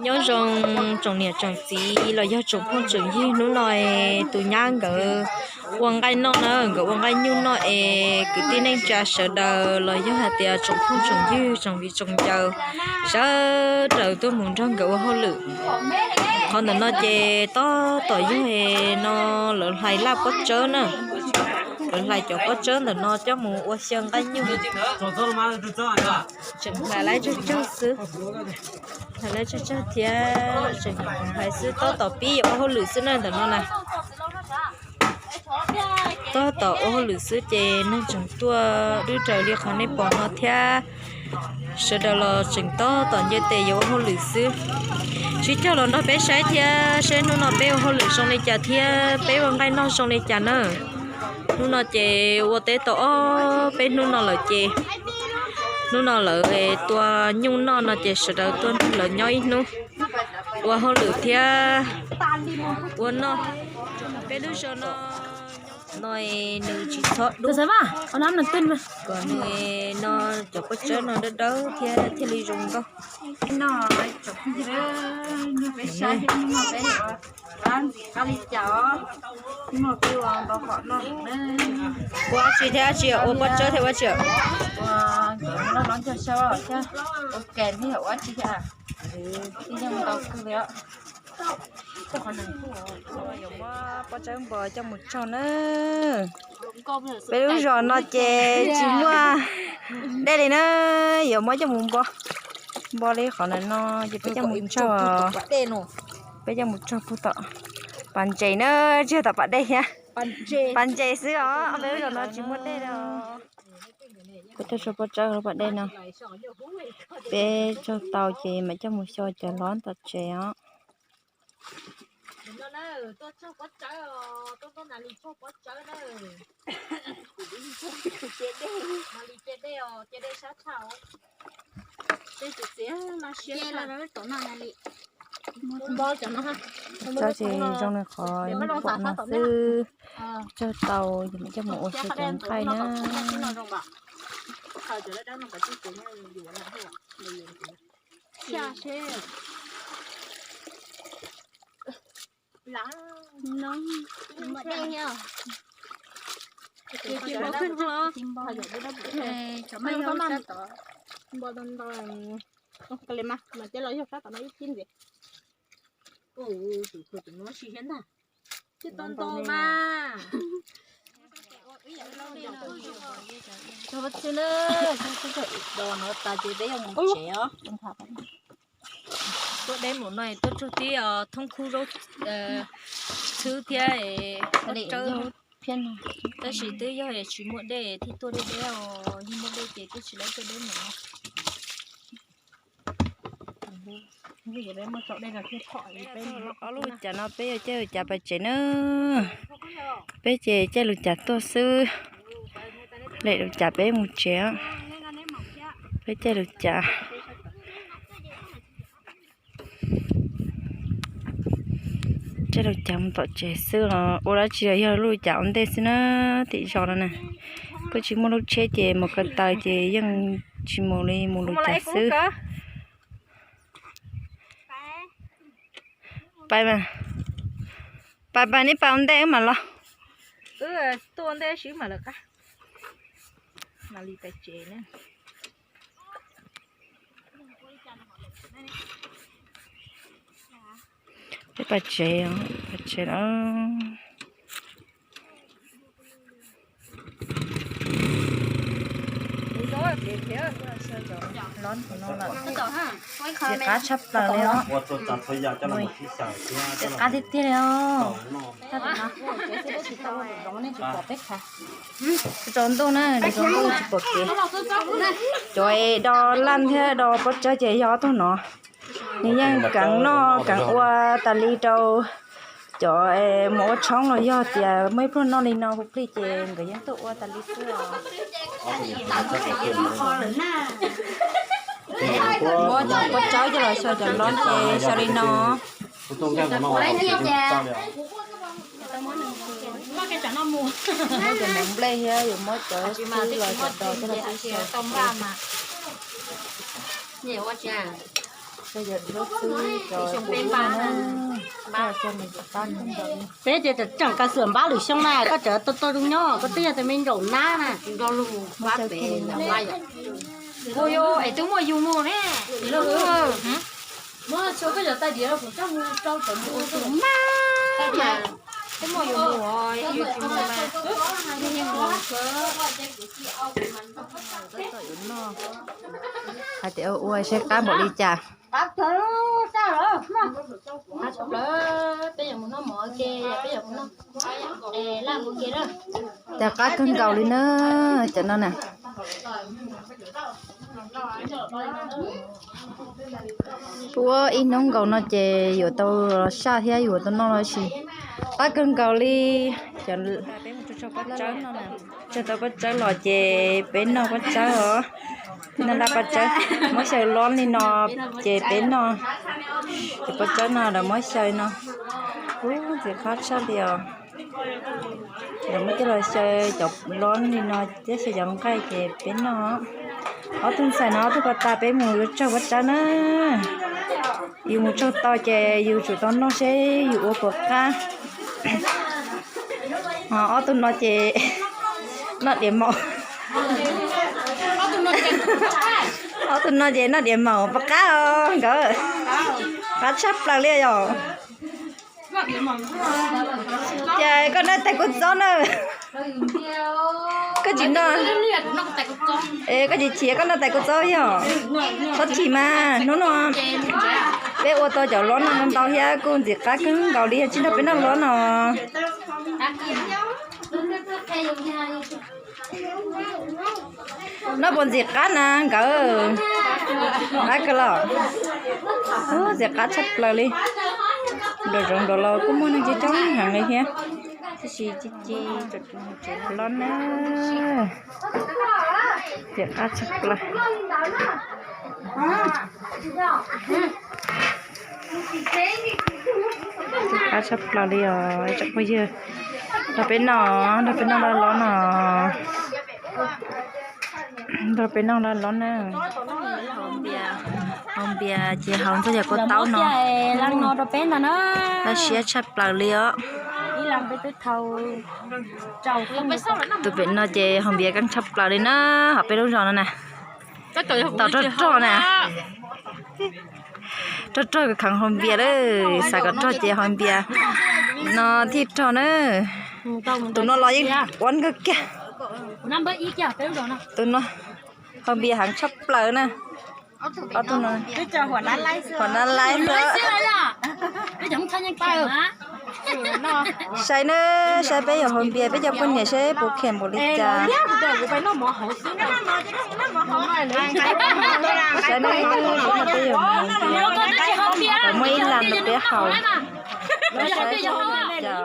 Nyob zoo tsoom niam tsoom txiv los yog tsoom phooj tsoom ywg, hnub no tus nyab nkawd ua nqaij noj na, nkawd ua nqaij nyuj noj es kwv tij neej tsa sawv daws los yog hais tias tsoom phooj tsoom ywg tsoom viv tsoom ncaws sawv daws tuaj mus nrog nkawd ua hauj lwm. Qhov ntawm no ces tab tom yog no lawv hlais laj pob tsawb na, lawv hlais cov pob tsawb ntawm no coj mus ua xyaw nqaij nyuj. Tseem hlais lawv tsawg tsawg xwb, hlais lawv tsawg tsawg thiab tseem hlais xwb, tab tom pib yuav ua hauj lwm xwb na ntawm no na. Tab tom ua hauj lwm xwb ces neeg tseem tuaj dwb raws li qhov nej pom no thiab. Sawv daws los tseem tab tom nce tes yuav ua hauj lwm xwb. Sib cog los nrog peb saib thiab seb hnub no peb ua hauj lwm zoo li cas thiab peb ua nqaij noj zoo li cas na. Hnub no ces ua teb tau ob peb hnub no lawm ces hnub no lawv tua nyuj noj no ces sawv daws tuaj nrog lawv nyob ib hnub ua hauj lwm thiab ua noj. Peb lub zos no, no nws tsis txhob dub, kom nws no cov pob tsawb no dawb dawb thiab thiaj li zoo nkauj. Ua dab tsi thiab dab tsi, ua pob tsawb thiab ua dab tsi? Yuav muab pob tsawb npua coj mus tsau na. Peb lub zos no ces tsis muaj dej li na, yuav muab coj mus npua. Npua li qhov ntawm no ces peb coj mus tsau, peb coj mus tsau puag tom pas ntses na, tsis yog tom pas dej thiab. Pas ntses xwb os, peb lub zos no tsis muaj dej li os. Kuv tuaj tsau pob tsawb hauv pas dej no, peb tsau tau ces mam coj mus xyaw cov hlob tom tsev os. Txawb ces zoo li qhov pom no xwb, tsau tau ces mam coj mus ua xyaw cov nqaij na. Tsis tau ntau mas. Tsis tau ntau mas. Tsis tau ntau mas. Tuaj deb mus no tuaj tsuag tib thoob khub zaub txhwb thiab pob tsawb, tab sis twb yog tsis muaj dej thiaj tuaj deb deb os, yog muaj dej ces twb tsis laib tuaj deb mus no. Ob lub cav no peb yuav caij lub cav pais tsev na. Peb ces caij lub cav tuaj xwb, lem lub cav peb mus tsev. Peb caij lub cav, caij lub cav mus tom tsev xwb los ua dab tsi los yog lub cav ua ntej xwb na. Tim zos no na, kuj tsis muaj lub tsheb ces mus ko taw ces yeej tsis mus li, mus lub cav xwb. Pais mas, pais pais neb pais ua ntej wb mam los. Wb tuaj ua ntej ib sim mam lawv qab. Mam li pais tsev na. Peb pais tsev os, pais tsev os. Txiv qab tshaj plaws li os. Txiv qab tiag tiag li os. Tsaus ntuj na, tsaus ntuj tsis pom kev. Cov es do laj thiab do pob tsawb ces yog ob tug no. Nws yeej kheev noj kheev ua tas li rau cov mus ua tshoob los yog tias muaj ib pluag noj li no hu plig ces nkawd yeej tuaj ua tas li xwb os. Muab cov pob tsawb coj los xyaw cov hlob ces xyaw li no. Muab cov hmoov nplej thiab yuav muab cov txhwb los cov dos coj los xyaw. Peb tias tseem kav xwam npab lwm xyoo na, koj tseem tau tau zoo nyob, koj twb yog tus me nraum nab na. Ua es twb muaj yus mus ne. Muab koj cov tais diav los kuv coj mus rau cov mus tus mas. Twb muaj yus mus os, yus tsis mus mas. Hais tias ua saib qab npaum li cas. Cas qab kawg nkaus li na, cov no na. Puab ib hnub nkaus no ces yuav tau saj thiab yuav tau noj los sis. Qab kawg nkaus li. Peb mus tso pob tsawb no, tso tau pob tsawb los ces peb noj pob tsawb os. Noj nrab pob tsawb, muab xyaw lob li no ces peb noj. Ces pob tsawb no lawv muab xyaw no, ub ntxim qab tshaj li os. Lawv muab coj los xyaw cov lob li no thiab xyaw cov nqaij ces peb noj. Ob tug ntxhais no ob tug pas tas peb mus yuav tsaug pob tsawb na. Yus mus tsaug tau ces yus tsum tau noj seb yus ua puas qab. Ob tug no ces noj diav maum. Ob tug no ces noj diav maum puas qab os nkawd? Qab tshaj plaws li yom. Ces koj noj tais kua txob na. Koj tsis noj. Es koj tsis chim koj noj tais kua txob yog? Txhob chim mas, hnub no peb ua tau cov lob no ntau thiab kuj ntxim qab kawg nkaus li, tsis nrog peb noj lob no. Noj puas ntxim qab na nkawd? Qab kawg los? Ub, ntxim qab tshaj plaws li. Nraum zoov nraud los kuj muaj neeg coob coob heev li thiab, tab sis ci ci tsev lob na. Ntxim qab tshaj plaws. Ntxim qab tshaj plaws li os tsoom phooj ywg. Nrog peb noj, nrog peb noj laj lob no. Nrog peb noj laj lob na. Haus npias ces haus ntxuag yam kua taub no. Laj siab tshaj plaws li os. Tus pem no ces haus npias keej tshaj plaws li na, hauv peb lub zos no na. Tau rog rog na. Rog rog kheev haus npias lawm, xav kom rog ces haus npias no thiaj rog na. Tus no los yeej uab nkawg kiag. Tus no haus npias heev tshaj plaws na. Ob tug no, hom nab laib xwb. Saib na, saib peb yog haus npias peb cov poj niam seb puas kheev npaum li cas. Saib na, peb yog haus npias, muaj ib las rau peb haus. Saib cas.